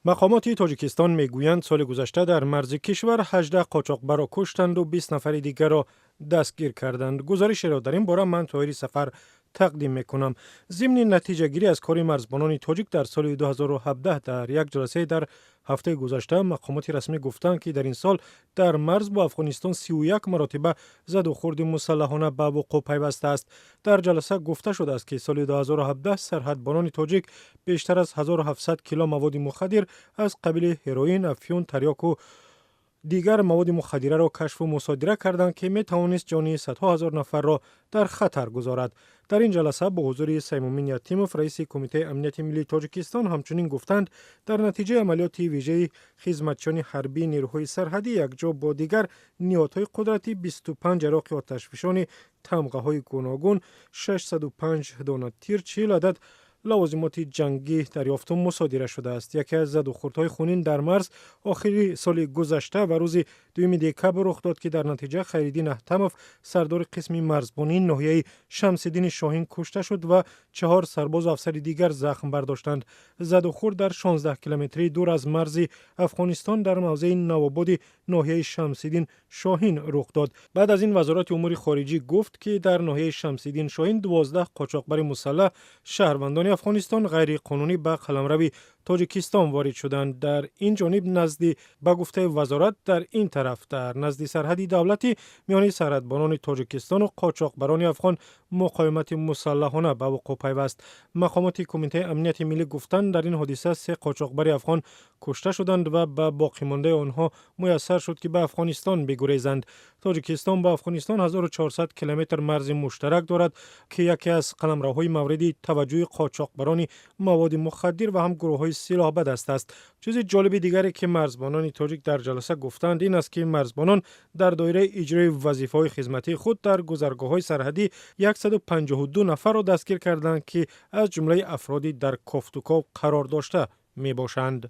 Мақомоти Тоҷикистон мегӯянд, соли гузашта дар марзи кишвар 18 қочоқбарро куштанду 20 нафари дигарро дастгир карданд. Гузоришеро дар ин бора ман, Тоҳири Сафар, тақдим мекунам. Зимни натиҷагирӣ аз кори марзбонони тоҷик дар соли 2017 дар як ҷаласае дар ҳафтаи гузашта мақомоти расмӣ гуфтанд, ки дар ин сол дар марз бо Афғонистон 31 маротиба задухӯрди мусаллаҳона ба вуқӯъ пайвастааст. Дар ҷаласа гуфта шудааст, ки соли 2017 сарҳадбонони тоҷик бештар аз 1700 кило маводи мухаддир аз қабили ҳероин, афюн, тарёку дигар маводи мухаддираро кашфу мусодира карданд, ки метавонист ҷони садҳо ҳазор нафарро дар хатар гузорад. Дар ин ҷаласа бо ҳузури Саймумин Ятимов, раиси Кумитаи амнияти миллии Тоҷикистон, ҳамчунин гуфтанд, дар натиҷаи амалиёти вижаи хизматчиёни ҳарбии нерӯҳои сарҳадӣ якҷо бо дигар ниҳодҳои қудратӣ 25 ҷароқи оташфишони тамғаҳои гуногун, 605 дона тир, 40 адад лавозимоти ҷангӣ дарёфту мусодира шудааст. Яке аз задухӯрдҳои хунин дар марз охири соли гузашта ва рӯзи 2 декабр рух дод, ки дар натиҷа Хайриддин Аҳтамов, сардори қисми марзбонии ноҳияи Шамсиддини Шоҳин, кушта шуд ва чаҳор сарбозу афсари дигар захм бардоштанд. Задухӯрд дар 16 километрии дур аз марзи Афғонистон дар мавзеи Навободи ноҳияи Шамсиддин Шоҳин рух дод. Баъд аз ин Вазорати умури хориҷӣ гуфт, ки дар ноҳияи Шамсиддин Шоҳин 12 қочоқбари мусаллаҳ, шаҳрвандони Афғонистон, ғайриқонунӣ ба қаламрави Тоҷикистон ворид шуданд. Дар ин ҷониб назди, ба гуфтаи вазорат, дар ин тараф, дар назди сарҳади давлатӣ миёни сарҳадбонони Тоҷикистону қочоқбарони афғон муқовимати мусаллаҳона ба вуқӯъ пайваст. Мақомоти Кумитаи амнияти миллӣ гуфтанд, дар ин ҳодиса се қочоқбари афғон кушта шуданд ва ба боқимондаи онҳо муяссар шуд, ки ба Афғонистон бигурезанд. Тоҷикистон бо Афғонистон 1400 километр марзи муштарак дорад, ки яке аз қаламравҳои мавриди таваҷҷӯҳи қочоқбарони маводи мухаддир ва ҳам гурӯҳҳои силоҳбадаст аст. Чизи ҷолиби дигаре, ки марзбонони тоҷик дар ҷаласа гуфтанд, ин аст, ки марзбонон дар доираи иҷрои вазифаҳои хизматии худ дар гузаргоҳҳои сарҳадӣ 152 нафарро дастгир карданд, ки аз ҷумлаи афроди дар кофтуков қарор дошта мебошанд.